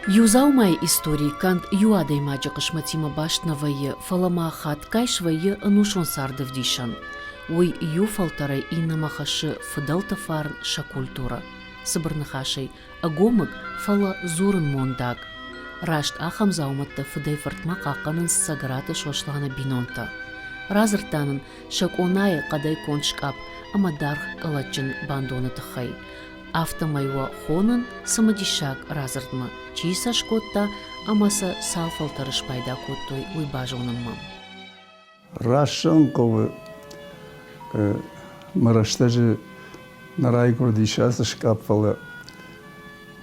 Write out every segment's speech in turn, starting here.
Иу дзаумайы истори канд иу адӕймаджы хъысмӕтимӕ баст нӕ вӕййы, фӕлӕ ма хатгай свӕййы ӕнусон царды ӕвдисӕн. Уый иу фӕлтӕрӕй иннӕмӕ хӕссы фыдӕлты фарн сӕ культурӕ. Цыбыр ныхасӕй, ӕгомыг, фӕлӕ дзурынмондаг. Раст ахӕм дзаумӕттӕ фыдӕй-фыртмӕ хъахъхъӕнынц Цӕгӕраты Сосланы бинонтӕ. Радзырдта нын сӕ къонайы хъӕдӕй конд скъапп ӕмӕ даргъ къӕлӕтджын бандоны тыххӕй. Афтӕмӕй уӕ хонын цымыдисаг радзырдмӕ, чи сӕ скодта ӕмӕ сӕ цал фӕлтӕры спайда кодтой, уый базонынмӕ. Раст зӕгъын хъӕуы, мӕ рӕстӕджы нӕ райгуырдис ацы скъапп, фӕлӕ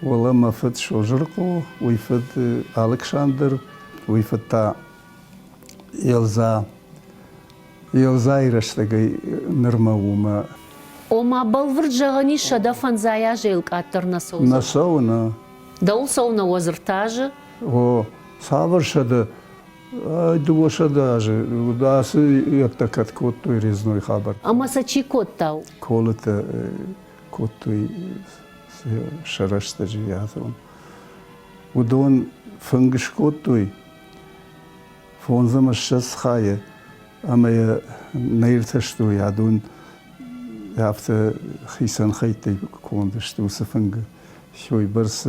уӕлӕ мӕ фыд Созырыхъо, уый фыд Алыксандр, уый фыд та Елза. Елзайы рӕстӕгӕй нырмӕ у мӕ. Ома, бӕлвырд зӕгъӕн ис, 150 азӕй къаддӕр нӕ цӕудзӕн? Нӕ цӕуы, нӕ. Дӕуыл цӕуы нӕуӕдз азы? О, цавӕр сӕдӕ 200 азы ацы йӕдтӕ кӕд кодтой резной хабар. Ӕмӕ сӕ чи кодта? Колытӕ кодтой сӕ рӕстӕджы ядон. Уыдон фынг скодтой 25 хайы ӕмӕ йӕ нӕ иртӕстой адон афтӕ хицӕн хӕйттӕй конд сты уыцы фынгы. Уыйбӕрц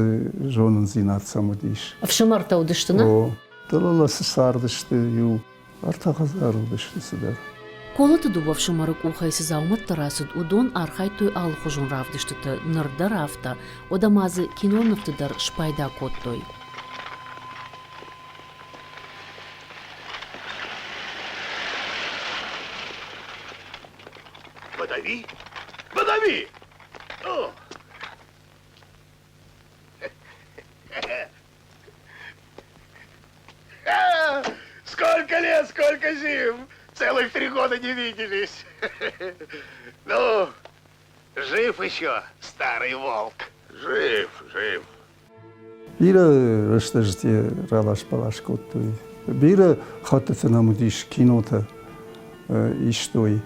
зонындзинад сӕм уыдис. Ӕфсымӕртӕ уыдысты, нӕ? О. Дӕлӕ цардысты иу ӕртӕ хӕдзары уыдысты цыдӕр. Колыты дыууӕ фсымӕры къухӕй цы дзаумӕттӕ рацыд, уыдон архайдтой алыхуызон равдыстыты, ныр дӕр афтӕ, уӕдӕ ма дзы кинонывты дӕр спайда кодтой. Подави! Подави! О! Сколько лет, сколько зим! Целых три года не виделись. Ну, жив еще, старый волк. Жив, жив. Бирӕ рӕстӕджыты ралас-балас кодтой. Бирӕ хӕттыты нӕм уыдис кинотӕ истой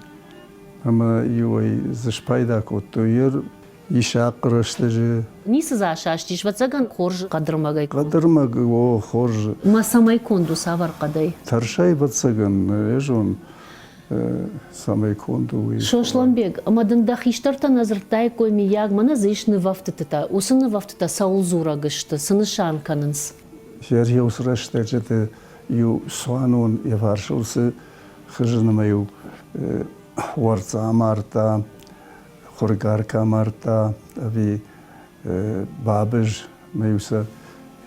ӕмӕ иуӕй дзы спайда кодтой. Исахъы рӕстӕджы. Ницы дзы асастис, ӕвӕццӕгӕн, хорз хъӕдырмӕгӕй. Хъӕдырмӕг, о, хорз. Ма цӕмӕй конд у, цавӕр хъӕдӕй? Тӕрсӕй, ӕвӕццӕгӕн, ӕзон, цӕмӕй конд у, уый. Сосланбег, ӕмӕ дын дӕ хистӕртӕ нӕ дзырдтаиккой, мыййаг, мӕнӕ дзы ис нывӕфтыдтытӕ. Уыцы нывӕфтыдтӕ цӕуыл дзурӕг сты, цы нысан кӕнынц? Йӕ рӕстӕджыты иу цуанон йӕ фарсыл цы хызынмӕ-иу уӕрцц амардта, хуыргарк амардта ӕви бабыз мӕ-иу сӕ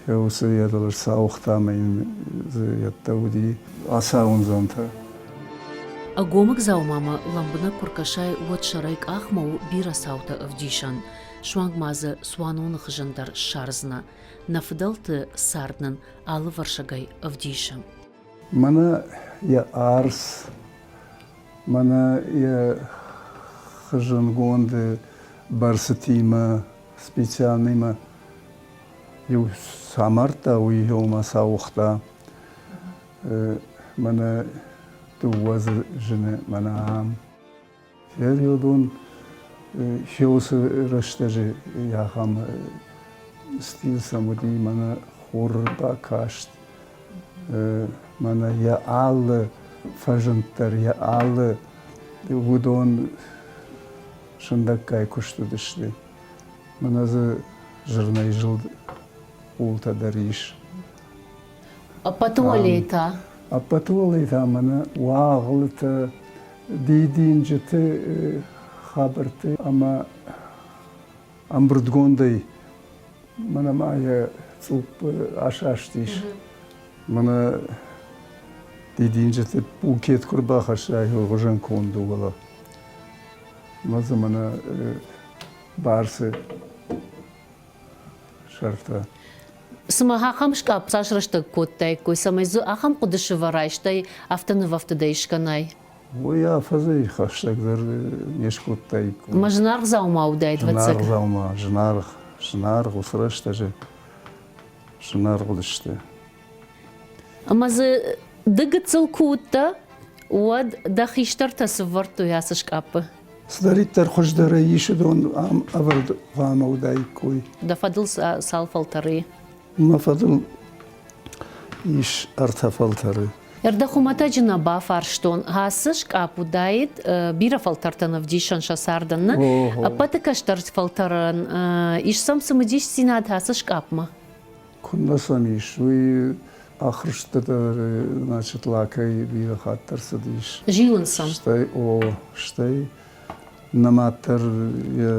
уыцы йӕдыл ӕрцауыгъта ӕмӕ йын дзы йедтӕ уыди ацауындзӕнтӕ. Ӕгомыг дзаумамӕ лӕмбынӕг куы ркӕсай, уӕд сӕрӕй къахмӕ у бирӕ цаутӕ ӕвдисӕн. Суанг ма дзы цуаноны хызын дӕр ссардзынӕ. Нӕ фыдӕлты цард нын алывӕрсыгӕй ӕвдисы. Мӕнӕ йӕ арс, мӕнӕ йӕ хызынгонды бӕрцытимӕ, специальныймӕ иу самардта, уый еумӕ сауыгъта. Мӕнӕ дыууӕ зыны мӕнӕ ам. Периодон хеусы рӕстӕджы ахӕм стил сӕм уыди, мӕнӕ хур бакаст, мӕнӕ йӕ алы фӕзынд дӕр, йӕ алы уыдон сындӕггай куыст уыдысты. Мӕнӕ дзы зырнӕйзылд къултӕ дӕр ис. Ӕппӕты уӕлейы та? Ӕппӕты уӕлейы та мӕнӕ уагълытӕ, дидинджыты хабӕртты ӕмӕ ӕмбырдгондӕй мӕнӕ ма йӕ цъупп асастис. Мӕнӕ дидинджыты букет куы рбахӕссай, хуызӕн конд у, уӕлӕ. Мӕ дзы мӕнӕ бӕрцы сӕртӕ. Цымӕ ахӕм скъапп цас рӕстӕг кодтаиккой, цӕмӕй дзы ахӕм хъуыды сывӕрай, стӕй афтӕ нывӕфтыдӕй скӕнай? Уый афӕдзӕй хӕстӕгдӕр не скодтаиккой. Мӕ зынаргъ дзаума уыдаид, Зынаргъ дзаума, зынаргъ, зынаргъ уыцы рӕстӕджы зынаргъ уыдысты. Ӕмӕ дзы ды гыццыл куы уыдтӕ, уӕд дӕ хистӕртӕ цы вӕрдтой ацы скъаппы? Цыдӕриддӕр хуыздӕрӕй ис, уыдон ам ӕвӕрд хъуамӕ уыдаиккой. Дӕ фӕдыл цал фӕлтӕры и? Мӕ фӕдыл ис ӕртӕ фӕлтӕры. Ӕрдӕ хуымӕтӕджы нӕ бафарстон, ацы скъапп уыдаид бирӕ фӕлтӕртӕн ӕвдисӕн сӕ цардӕн, нӕ? Ӕппӕты кӕстӕр фӕлтӕрӕн ис сӕм цымыдисдзинад ацы скъапмӕ? Куыннӕ сӕм ис, уый ӕххуырстыты дӕр, значит, лакӕй бирӕ хатт ӕрцыдис. Зилынц сӕм. Стӕй, о, стӕй нӕ мад дӕр йӕ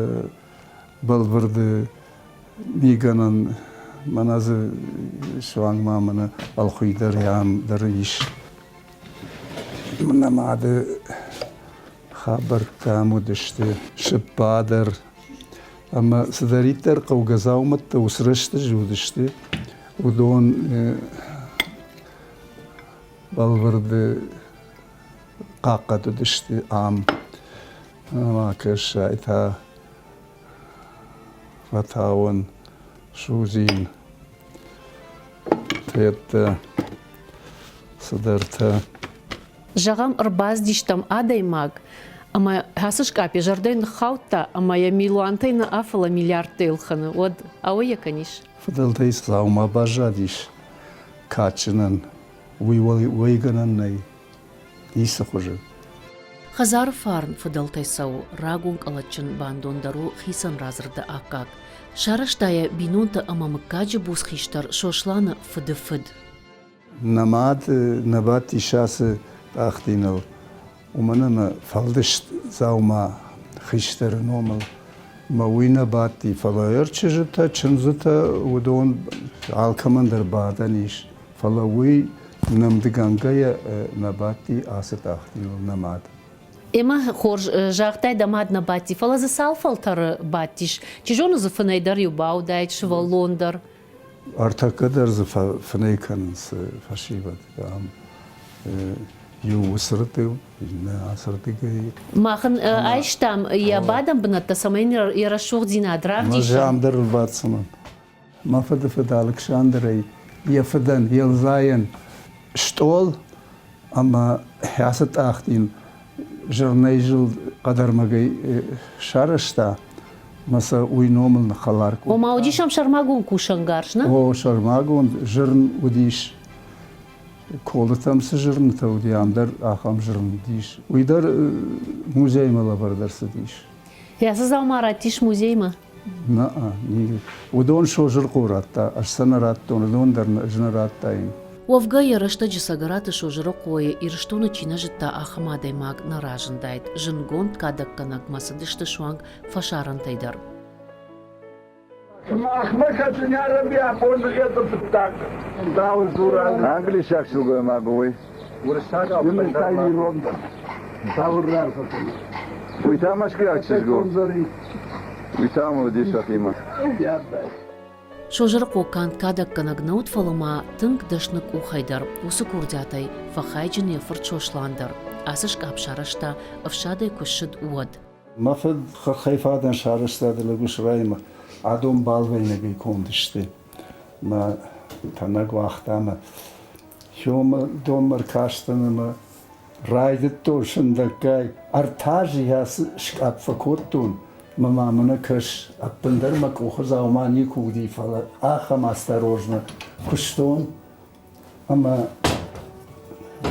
бӕлвырды мигӕнӕн, мӕнӕ дзы суанг ма мӕнӕ ӕлхуый дӕр ам дӕр ис. Нӕ мады хабӕрттӕ ам уыдысты, сыппа дӕр ӕмӕ цыдӕриддӕр хъӕугӕ дзаумӕттӕ уыцы рӕстӕджы уыдысты, уыдон бӕлвырд хъахъхъӕд уыдысты ам. Ӕмӕ кӕсай та фӕтауӕн судзин, тӕдтӕ, цыдӕртӕ. Зӕгъӕм, ӕрбацыдистӕм адӕймаг, ӕмӕ ацы скъапп йӕ зӕрдӕйы ныххаудта ӕмӕ йӕ милуантӕй нӕ, фӕлӕ миллиардтӕй ӕлхӕны, уӕд ауӕйӕ кӕнис? Фыдӕлтӕй цы дзаума баззадис кадджынӕн, уый уӕйгӕнӕн нӕй ницы хуызы. Хӕдзары фарн фыдӕлтӕй цӕуы, рагон къӕлӕтджын бандон дӕр у хицӕн радзырды аккаг. Сарӕзта йӕ бинонтӕ ӕмӕ мыггаджы буц хистӕр Сосланы фыды фыд. Нӕ мад нӕ бадтис ацы тъахтиныл, уымӕн ӕмӕ фӕлдыст дзаума хистӕры номыл мӕ уый нӕ бадти, фӕлӕ ӕрчызджытӕ, чындзытӕ, уыдон алкӕмӕн дӕр бадӕн ис, фӕлӕ уый нымдгӕнгӕйӕ нӕ бадти ацы тъахтиныл нӕ мад. Эмӕ хорз загътай, дӕ мад нӕ бадти, фӕлӕ дзы цал фӕлтӕры бадтис? Чи зоны дзы фынӕй дӕр иу баудаид, сывӕллон дӕр. Ӕртӕккӕ дӕр дзы фынӕй кӕнынц фӕсивӕд. Ам иу уыцырдыг, иннӕ ацырдыгӕй. Мах ын айстам йӕ бадӕн бынӕттӕ, цӕмӕй йын йӕ рӕсугъддзинад равдисӕм. Ӕз ам дӕр ӕрбацӕуын. Мӕ фыдыфыд Алыксандрӕй йӕ фыдӕн, Елзайӕн стъол ӕмӕ ацы тъахтин зырнӕйзылд хъӕдӕрмӕгӕй сарӕзта мӕ сӕ уый номыл ныххӕлар кодта. Ома уыдис ӕм сӕрмагонд кусӕнгарз, нӕ? О, сӕрмагонд зырн уыдис. Колытӕм цы зырнтӕ уыди, ам дӕр ахӕм зырн уыдис. Уый дӕр музеймӕ лӕвӕрд ӕрцыдис. Йӕ цы дзаума радтис музеймӕ? Нӕ, уыдон Созырхъо радта, ӕз сӕ нӕ радтон, уыдон дӕр ӕз нӕ радтаин. Уӕвгӕ йӕ рӕстӕджы Цӕгӕраты Созырыхъойы Ирыстоны чи нӕ зыдта, ахӕм адӕймаг нӕ разындаид. Зындгонд кадӕггӕнӕгмӕ цыдысты суанг фӕсарӕнтӕй дӕр. Сымахмӕ кӕцынӕрӕби абоны фыццаг дзурӕг. Англисаг сылгоймаг уый. Уырыссаг ирон дӕр. Цауыр рарфӕ кӕны. Уый та мӕскуыйаг чызг у. Уый та ам уыди сӕхимӕ. Созырыхъо канд кадӕггӕнӕг нӕ уыд, фӕлӕ ма тынг дӕсны къухӕй дӕр. Уыцы курдиатӕй фӕхайджын йӕ фырт Сослан дӕр. Ацы скъапп сарӕзта, ӕфсадӕй куы ссыд, уӕд. Мӕ фыд хырхӕйфадӕн сарӕзта Дӕлӕгуысраймӕ. Адон балвӕйнӕгӕй конд сты. Мӕ тӕнӕг уагъта мӕ хёмӕ донмӕ ркастӕн ӕмӕ райдыдтон сындӕггай. Ӕртӕ азы ацы скъапп фӕкодтон, мӕ ма мӕнӕ кӕс, ӕппындӕр мӕ къухы дзаума никуы уыди, фӕлӕ ахӕм осторожно куыстон ӕмӕ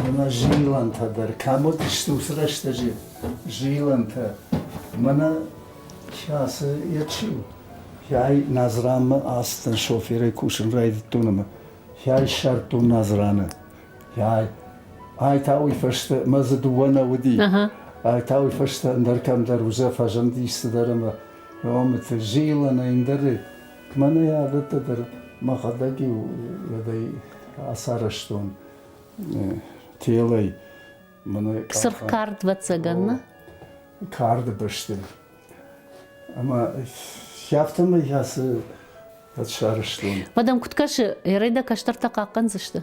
мӕнӕ зилӕнтӕ дӕр кӕм уыдысты уыцы рӕстӕджы зилӕнтӕ, мӕнӕ кӕцы йӕ чи у? Хӕй Назранмӕ ацыдтӕн шоферӕй кусын райдыдтон ӕмӕ хӕй ссардтон Назраны. Хӕй, ай та уый фӕстӕ мӕ дзы дыууӕ нӕ уыди. Ай та уый фӕстӕ ӕндӕр кӕмдӕр уызӕ фӕзындис цыдӕр ӕмӕ омыты зилӕн ӕндӕры Мӕнӕ адӕттӕ дӕр мӕхӕдӕг-иу уӕдӕй ацарӕзтон телӕй. Сырх кард, ӕвӕццӕгӕн, нӕ? Карды бӕсты. Ӕмӕ афтӕмӕй ацы сарӕзтон. Уӕд ӕм куыд кӕсы, ӕрӕй дӕ кӕстӕртӕ хъахъхъӕндзысты?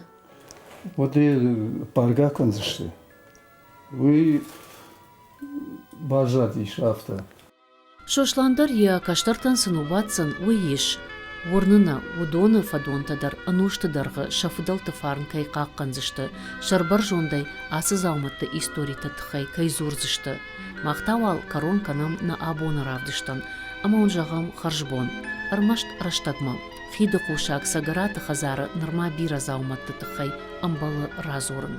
Уӕд бӕргӕ кӕндзысты. Уый баззадис афтӕ. Сослан дӕр йӕ кӕстӕртӕн цы ныууадздзӕн, уый ис. Уырны нӕ, уыдоны фӕдонтӕ дӕр ӕнусты дӕргъы сӕ фыдӕлты фарн кӕй хъахъхъӕндзысты, сӕрбӕрзондӕй ацы дзаумӕтты историты тыххӕй кӕй дзурдзысты. Мах та уал кӕрон кӕнӕм нӕ абоны равдыстӕн. Ӕмӕ уын зӕгъӕм хӕрзбон. Ӕрмӕст рӕстӕгмӕ. Хидыхъусӕг Цӕгӕраты хӕдзары нырма бирӕ дзаумӕтты тыххӕй ӕмбӕлы радзурын.